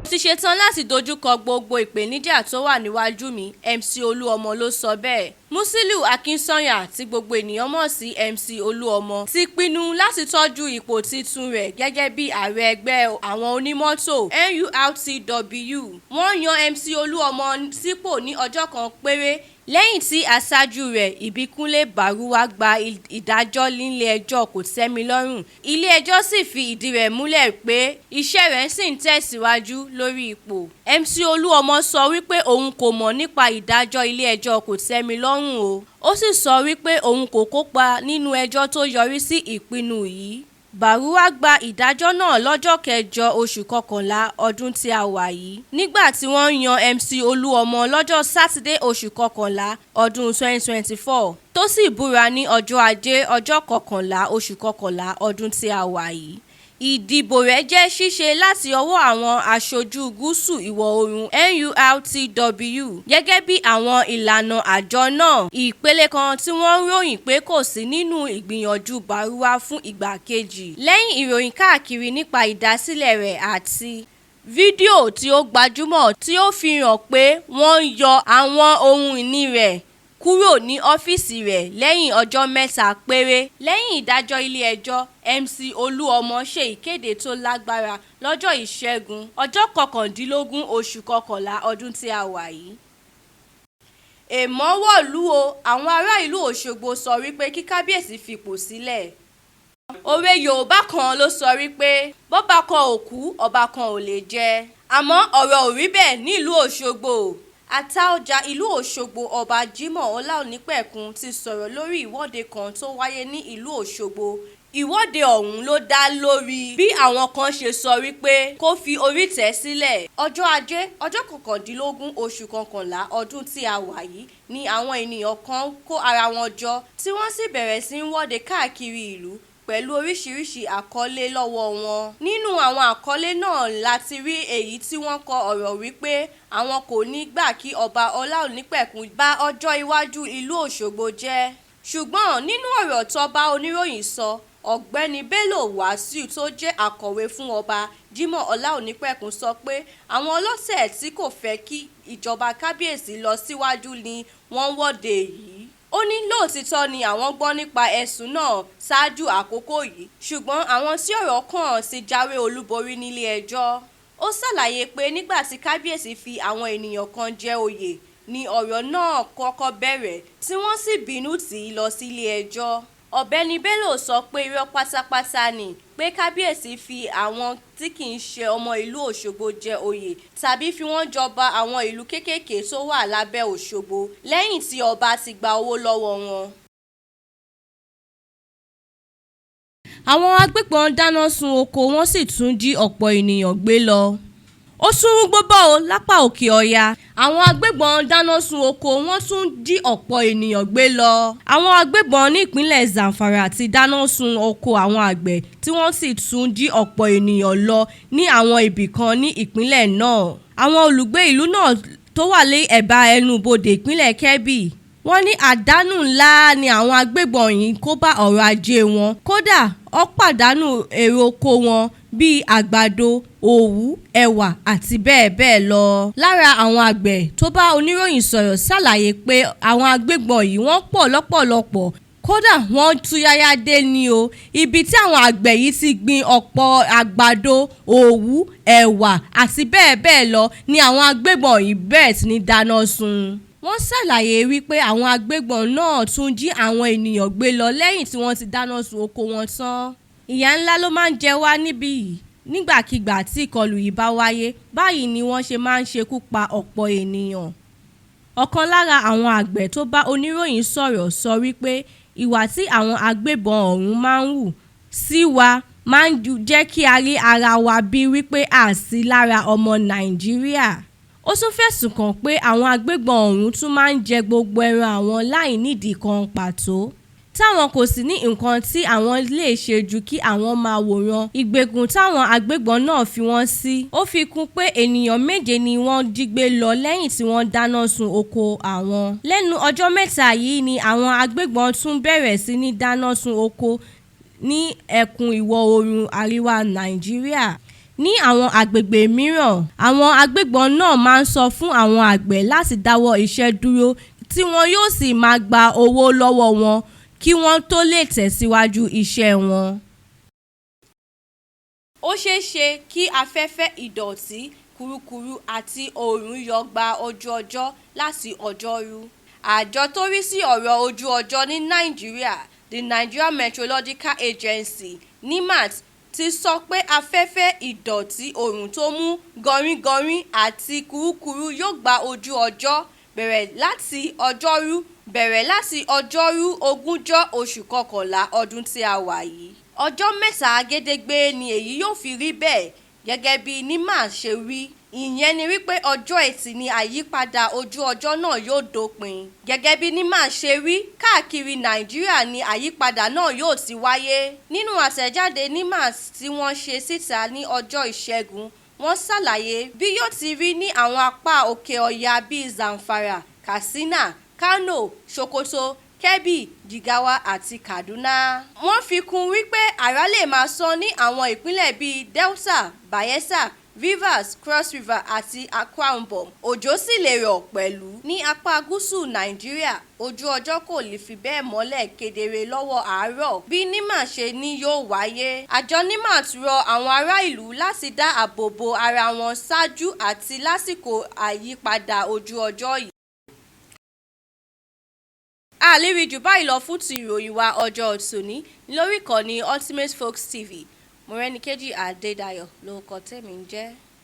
Mo ti ṣetán láti dojúkọ gbogbo ìpèníjà tó wà níwájú mi, MC Olúọmọ ló sọ bẹ́ẹ̀. Musiliu Akínsànyà, tí gbogbo ènìyàn mọ̀ sí MC Olúọmọ, ti pinnu láti tọ́jú ipò tuntun rẹ̀ gẹ́gẹ́ bí ààrẹ ẹgbẹ́ àwọn onímọ́tò NURTW. Wọ́n yan MC Olúọmọ sípò ní ọjọ́ kan péré lẹ́yìn tí aṣáájú rẹ̀ Ìbíkúnlé Bárúwá gba ìdájọ́ nílé-ẹjọ́ kò-tẹ́-mi-lọ́rùn, ilé-ẹjọ́ sì fi ìdí rẹ̀ múlẹ̀ pé iṣẹ́ rẹ̀ ṣì ń tẹ̀síwájú lórí ipò. MC Olúọmọ sọ wípé òun kò mọ̀ nípa ìdájọ́ ilé-ẹjọ́ kò-tẹ́-mi-lọ́rùn o, ó sì sọ wípé òun kò kópa nínú ẹjọ́ tó yọrí sí ìpinnu yìí. Bárúwá gba ìdájọ́ náà lọ́jọ́ kẹjọ oṣù kọkànlá ọdún tí a wà yìí, nígbà tí wọ́n yan MC Olúọmọ lọ́jọ́ sátidé oṣù kọkànlá ọdún 2024 tó sì búra ní ọjọ́ ajé ọjọ́ kọkànlá oṣù kọkànlá ọdún tí a wà yìí. Ìdìbò rẹ̀ jẹ́ ṣíṣe láti ọwọ́ àwọn aṣojú gúúsù ìwọ̀-oòrùn NURTW gẹ́gẹ́ bí àwọn ìlànà àjọ náà, ìpele kan tí wọ́n ròyìn pé kò sí nínú ìgbìyànjú Bárúwá fún ìgbà kejì. Lẹ́yìn ìròyìn káàkiri nípa ìdásílẹ̀ rẹ̀ àti fídíò tí ó gbajúmọ̀ tí ó fi hàn pé wọ́n ń yọ àwọn ohun ìní rẹ̀ kúrò ní ọ́fíìsì rẹ̀ lẹ́yìn ọjọ́ mẹ́ta péré lẹ́yìn ìdájọ́ ilé-ẹjọ́, MC Olúọmọ ṣe ìkéde tó lágbára lọ́jọ́ Ìṣẹ́gun, ọjọ́ kọkàndínlógún oṣù kọkànlá ọdún tí a wà yìí. Èèmọ̀ wọ̀lú o, àwọn ará ìlú Òṣogbo sọ wípé kí kábíyèsí fipò sílẹ̀. Òwe Yorùbá kan ló sọ wípé bọ́ba kan ò kú, ọba kan ò lè jẹ́. Àmọ́ ọ̀rọ̀ ò rí bẹ́ẹ̀ nílùú Òṣogbo. Àtaọ́jà ìlú Òṣogbo Ọba Jimoh Ọláonípẹ̀kun ti sọ̀rọ̀ lórí ìwọ́de kan tó wáyé ní ìlú Òṣogbo. Ìwọ́de ọ̀hún ló dá lórí bí àwọn kan ṣe sọ wípé kó fi orí-ìtẹ́ sílẹ̀. Ọjọ́ Ajé, ọjọ́ kọkàndínlógún oṣù kọkànlá ọdún tí a wà yìí ni àwọn ènìyàn kan kó ara wọn jọ tí wọ́n sì bẹ̀rẹ̀ sí í wọ́de káàkiri ìlú pẹ̀lú oríṣiríṣi àkọlé lọ́wọ́ wọn. Nínú àwọn àkọlé náà la ti rí èyí tí wọ́n kọ ọ̀rọ̀ wípé àwọn kò ní gbà kí Ọba Ọláonípẹ̀kun ba ọjọ́ iwájú ìlú Òṣogbo jẹ́. Ṣùgbọ́n nínú ọ̀rọ̀ tó bá oníròyìn sọ, Ọ̀gbẹ́ni Bello Wasiu tó jẹ́ akọ̀wé fún Ọba Jimoh Ọláonípẹ̀kun sọ pé àwọn ọlọ́tẹ̀ tí kò fẹ́ kí ìjọba kábíyèsí lọ síwájú ni wọ́n wọ́de yìí. Ó ní lóòtítọ́ ni àwọn gbọ́ nípa ẹ̀sùn náà ṣáájú àkókò yìí, ṣùgbọ́n àwọn tí ọ̀rọ̀ kàn ti jáwé olúborí nílé ẹjọ́. Ó ṣàlàyé pé nígbà tí kábíyèsí fi àwọn ènìyàn kan jẹ oyè ni ọ̀rọ̀ náà kọ́kọ́ bẹ̀rẹ̀ tí wọ́n sì bínú tì í lọ sílé ẹjọ́. Ọ̀gbẹ́ni Bello sọ pé irọ́ pátápátá ni pé kábíyèsí fi àwọn tí kì í ṣe ọmọ ìlú Òṣogbo jẹ oyè tàbí fi wọ́n jọba àwọn ìlú kéékèèké tó wà lábẹ́ Òṣogbo lẹ́yìn tí ọba ti gba owó lọ́wọ́ wọn. Àwọn agbébọn dáná sun oko wọ́n sì tún jí ọ̀pọ̀ ènìyàn gbé lọ. Ó tún rúgbó bọ̀ ọ́ lápá Òkè Ọya. Àwọn agbébọn dáná sun oko wọ́n tún jí ọ̀pọ̀ ènìyàn gbé lọ. Àwọn agbébọn nípínlẹ̀ Zamfara ti dáná sun oko àwọn àgbẹ̀ tí wọ́n sì tún jí ọ̀pọ̀ ènìyàn lọ ní àwọn ibì kan ní ìpínlẹ̀ náà. Àwọn olùgbé ìlú náà tó wà ní ẹ̀bá ẹnu-bodè ìpínlẹ̀ Kebbi. Wọ́n ní àdánù ńlá ni àwọn agbébọn yìí kó bá ọrọ̀ ajé wọn, kódà ó pàdánù èrè oko wọn bíi àgbàdo, òwú, ẹ̀wà àti bẹ́ẹ̀ bẹ́ẹ̀ lọ. Lára àwọn àgbẹ̀ tó bá oníròyìn sọ̀rọ̀ ṣàlàyé pé àwọn agbébọn yìí wọ́n pọ̀ lọ́pọ̀lọpọ̀, kódà wọ́n túyáyá dé ní o ibi tí àwọn àgbẹ̀ yìí ti gbin ọ̀pọ̀ àgbàdo, òwú, ẹ̀wà àti bẹ́ẹ̀ bẹ́ẹ̀ lọ ni àwọn agbébọn yìí bẹ̀rẹ̀ sí ní dáná sun. Wọ́n ṣàlàyé wípé àwọn agbébọn náà tún jí àwọn ènìyàn gbé lọ lẹ́yìn tí wọ́n ti dáná sun oko wọn tán. Ìyà ńlá ló máa ń jẹ wá níbí yìí nígbàkigbà tí ìkọlù yìí bá wáyé, báyìí ni wọ́n ṣe máa ń ṣekú pa ọ̀pọ̀ ènìyàn. Ọ̀kan lára àwọn àgbẹ̀ tó bá oníròyìn sọ̀rọ̀ sọ wípé ìwà tí àwọn agbébọn ọ̀hún máa ń hù sí wa máa ń jẹ́ kí a rí ara wa bíi wípé a sí lára ọmọ Nàìjíríà. Ó tún fẹ̀sùn kàn pé àwọn agbébọn ọ̀hún tún máa ń jẹ gbogbo ẹran àwọn láì nídìí kan pàtó, táwọn kò sì ní nǹkan tí àwọn lè ṣe ju kí àwọn máa wòran ìgbèkùn táwọn agbébọn náà fi wọ́n sí. Ó fi kún pé ènìyàn méje ni wọ́n jí gbé lọ lẹ́yìn tí wọ́n dáná sun oko àwọn. Lẹ́nu ọjọ́ mẹ́ta yìí ni àwọn agbébọn tún bẹ̀rẹ̀ sí ní dáná sun oko ní ẹkùn ìwọ̀-oòrùn àríwá Nàìjíríà. Ní àwọn agbègbè mìíràn, àwọn agbébọn náà máa ń sọ fún àwọn àgbẹ̀ láti dáwọ́ iṣẹ́ dúró tí wọn yóò sì máa gba owó lọ́wọ́ wọn kí wọ́n tó lè tẹ̀síwájú iṣẹ́ wọn. Ó ṣeé ṣe kí afẹ́fẹ́ ìdọ̀tí, kùrukùru àti oòrùn yọ gba ojú ọjọ́ láti Ọjọ́rú. Àjọ tó rí sí ọ̀rọ̀ ojú ọjọ́ ní Nàìjíríà, The Nigeria Meteorological Agency (NIMET), ti sọ pé afẹ́fẹ́ ìdọ̀tí, oòrùn tó mú gọ̀nrìngọ̀nrí àti kùrukùru yóò gba ojú ọjọ́ bẹ̀rẹ̀ láti Ọjọ́rú bẹ̀rẹ̀ láti Ọjọ́rú 20 oṣù kọkànlá ọdún tí a wà yìí. Ọjọ́ mẹ́ta gédégbé ni èyí yóò fi rí bẹ́ẹ̀ gẹ́gẹ́ bí NIMET ṣe wí. Ìyẹn ni wípé ọjọ́ Ẹtì ni àyípadà ojú ọjọ́ náà yóò dópin. Gẹ́gẹ́ bí NIMET ṣe wí, káàkiri Nàìjíríà ni àyípadà náà yóò ti wáyé. Nínú àtẹ̀jáde NIMET tí wọ́n ṣe síta ní ọjọ́ Ìṣẹ́gun, wọ́n ṣàlàyé bí yóò ti rí ní àwọn apá òkè ọya bíi Zamfara, Katsina, Kano, Sokoto, Kebbi, Jigawa àti Kaduna. Wọ́n fi kún un wípé àrá lè máa sán ní àwọn ìpínlẹ̀ bíi Delta, Bayelsa, Rivers, Cross River àti Akwa Ibom, òjò sì lè rọ̀ pẹ̀lú. Ní apá gúúsù Nàìjíríà, ojú ọjọ́ kò ní fi bẹ́ẹ̀ mọ́lẹ̀ kedere lọ́wọ́ àárọ̀ bí NIMET ṣe ní yóò wáyé. Àjọ NIMET rọ àwọn ará ìlú láti dá ààbò bo ara wọn ṣáájú àti lásìkò àyípadà ojú ọjọ́ yìí. A lè rí jù báyìí lọ fún ti ìròyìn wa ọjọ́ tòní lórí ìkànnì Ultimate Folks TV. Mọ́rẹ́níkẹ́jì Adédayọ̀ lórúkọ tèmi ń jẹ́.